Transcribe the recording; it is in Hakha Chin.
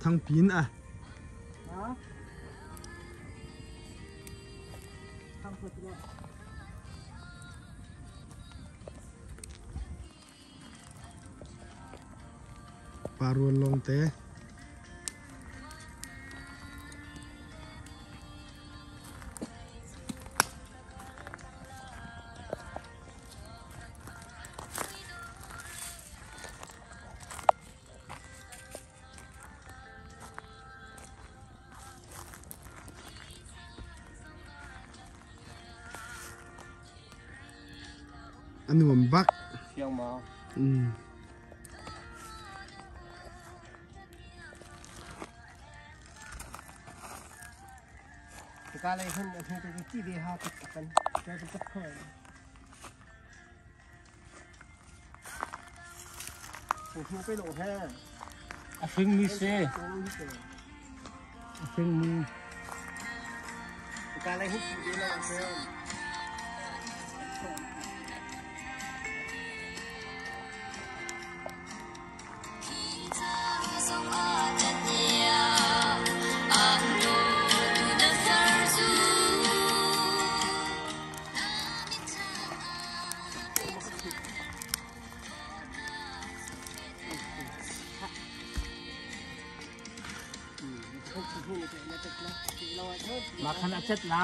Thangpin a. Paruan lawng te. A nuam bak. Fiang maw? Mm. Ka lei hun a hnu te ti ve ha kan kan kan kho. A hringmi si. A hringmi. Mah khan a cet la.